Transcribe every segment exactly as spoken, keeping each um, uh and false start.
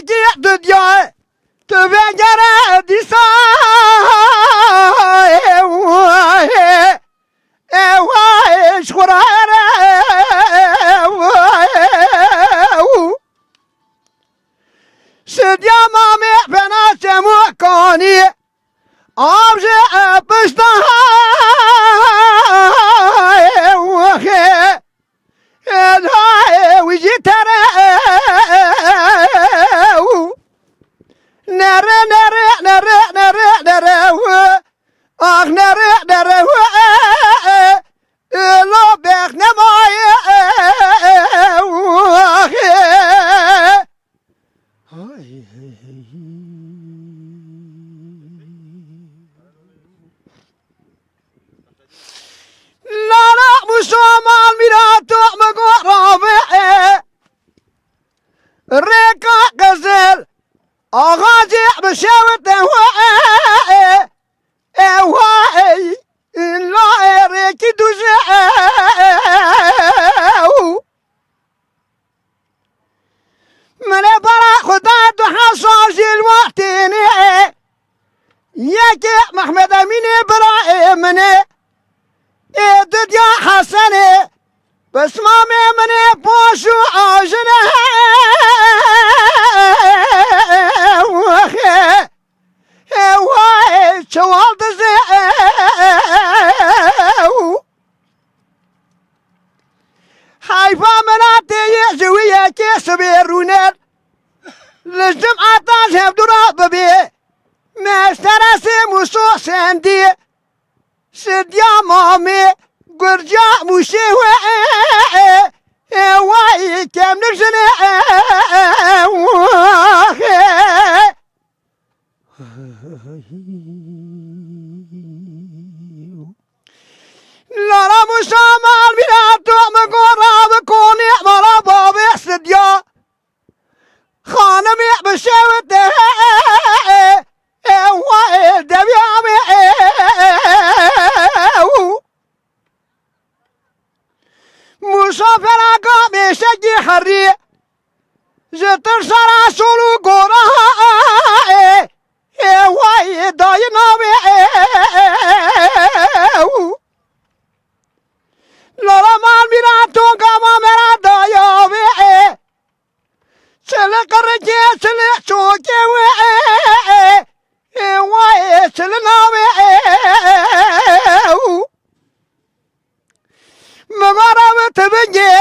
Ki dudya tu vengere dîsa, ew, ew, ew, ji xwe re ere, ew, ew. Sidya mamê bena çemû kanî, av ji pişta, ew, ew. Ê, ê, wî jî tere, ew. Nere, nere, nere, nere, nere, ew. Ax, nere, nere, ew. Ê, lo bex nemaye, ew. Ax, ê. Hay, hey, hey. Lala Musa mal mîra tohme go rabe. Rêka qizil, axacê bi şewite we. Ew hey, la rêkî duje. Min ê bara Xuda du hezar jî li we tênê. Yekê Mehmed Emînê birayê min e. Ê didya Hesenê, pismamê min ê paş û ajin e. Ê wê çewal dizê. Heyfa min a tê yê ji wî yekê sibê rûner. Li cimata ji hevdû re bibê. Meşteresê Mûso Sendî. Sidya mamê Gurca Mûşê we. Ê wayî kemlik jinê. Lara Mûsa mal mîra tu min gora bi konê mala bavê Sidya. Xanimê bi şewite, ew wayê dewiya me. Mûsa feraga mêşekî herî, ji tirsa ra sol û gora, ê, ê, wayê dayina me. Lala mal mîra tu gava me ra daya me. Çili qirikê, çili çokê wê, ê, wayê çili navê. Migara bi tibingê,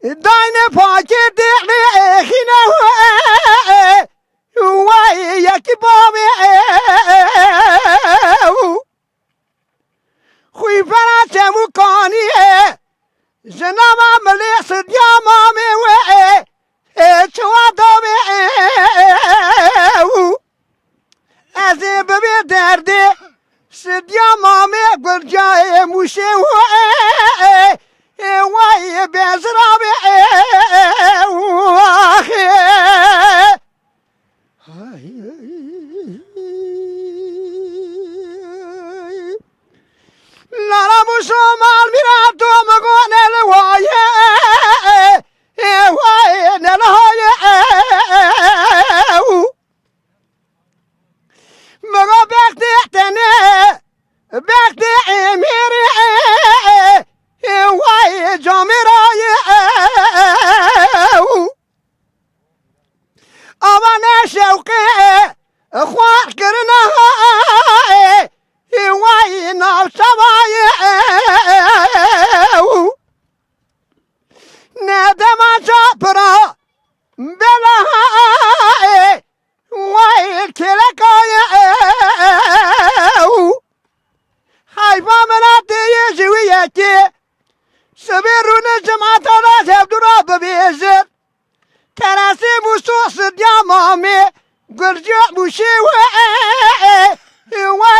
dayne pakê dê, xîne wê, wayê yekî bavê. Xwîfera çemû kanî, ji nava milê Sidya mamê we, ê, çiwa dawê, û ez ê bibê derdê Sidya mamê Gurcayê Mûşê we, ê, wayê bezira be, û axê. Lara Mûşo mal mîra tu min gone li wayê, ê wayê ne li hayê. Min go bextê tenê, bextê êmêrê, ê wayê camêrayê. Ava ne şewqê xwar kirina, ê wayî navçavayê. Ne dema çapira bela, ê wayî kêlekayê. Heyfa min a tê yê ji wî yekê. Sibê rûne cemata da hevdû ra bibêjin. Teresê Mûso Sidya mamê, Gurcê Mûşê we, we